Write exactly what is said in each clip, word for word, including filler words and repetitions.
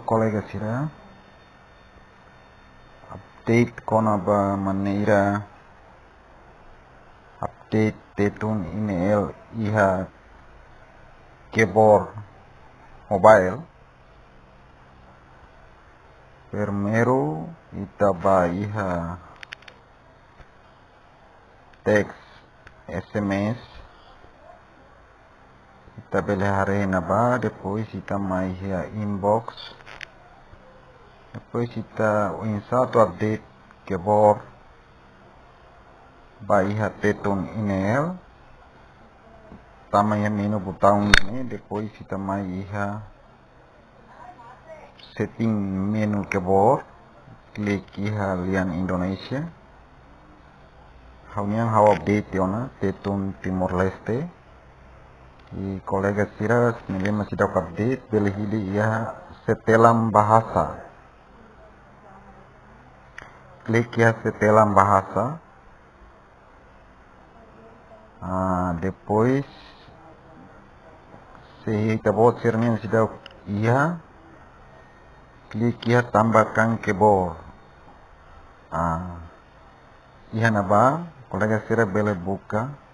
kolega sira, update kona-ba maneira update Tetun I N L iha keyboard mobile. Primeiru ita bá iha text S M S. Ita bele haree ne'ebá, depois ita mai iha inbox. Depois ita oinsá atu update keyboard ba iha Tetun I N L. Tama iha menu butaun ne'e, depois ita mai iha setting menu keyboard, klik iha lian Indonesia. Ha'u-nian ha'u update ona Tetun Timor-Leste. I kolega sira ne'ebé mak seidauk update, bele hili iha setelan bahasa. Klik iha setelan bahasa. Ah, depois, se ita-boot sira-nian seidauk iha, klik iha tambahkan keyboard. Ah, iha ne'ebá, kolega sira bele buka.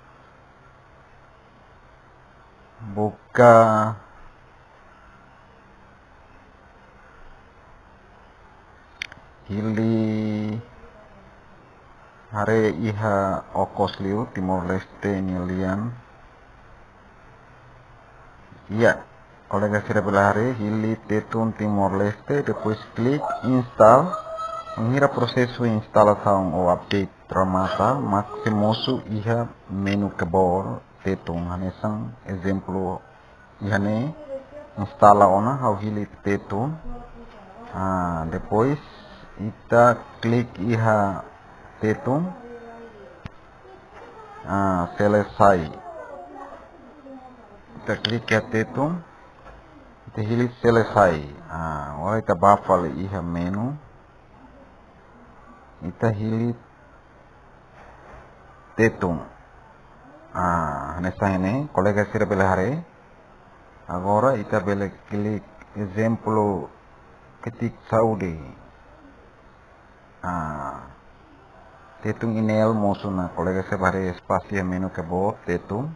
Buka hili haree iha okos liu Timor-Leste nia lian. Iya, kolega sira bele haree hili Tetun Timor-Leste, depois klik install. Bainhira prosesu instalasaun ou update remata, mak sei mosu iha menu keyboard Tetun, hanesan ezemplu iha ne'e, instala ona, ha'u hili Tetun. Ah, depois ita klik iha Tetun. Ah, selesai. Ita klik iha Tetun. Ita hili selesai. Ah, agora ita bá fali iha menu. Ita hili Tetun. Ah, hanesan ne'e, kolega sira bele haree. Agora ita bele klik ezemplu ketik saúde. Ah, Tetun I N L mosu ona, kolega sira bele haree espasu iha menu keyboard Tetun.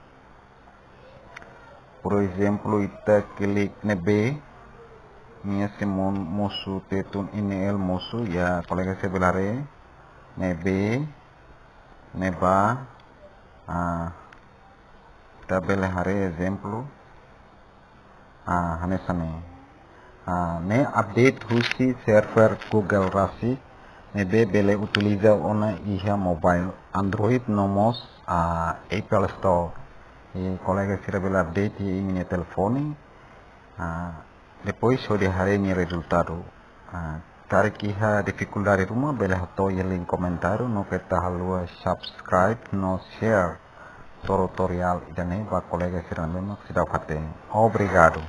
Por ezemplu, ita klik ne'ebé, nia sei mo-, mosu Tetun I N L mosu, ya, kolega sira bele haree, ne'ebé, ne'ebá, ah, ita bele haree ezemplu, ah, hanesan ne'e. Ah, ne'e update husi server Google rasik, ne'ebé bele utiliza ona iha mobile Android no mós, ah, Apple Store. I kolega sira bele update iha imi-nia telefone. Ah, depois hodi haree nia rezultadu. Ah, karik iha difikuldade ruma bele hato'o iha link komentáriu, no keta haluha subscribe no share tutorial ida-ne'e ba kolega sira ne'ebé mak seidauk hatene. Obrigadu.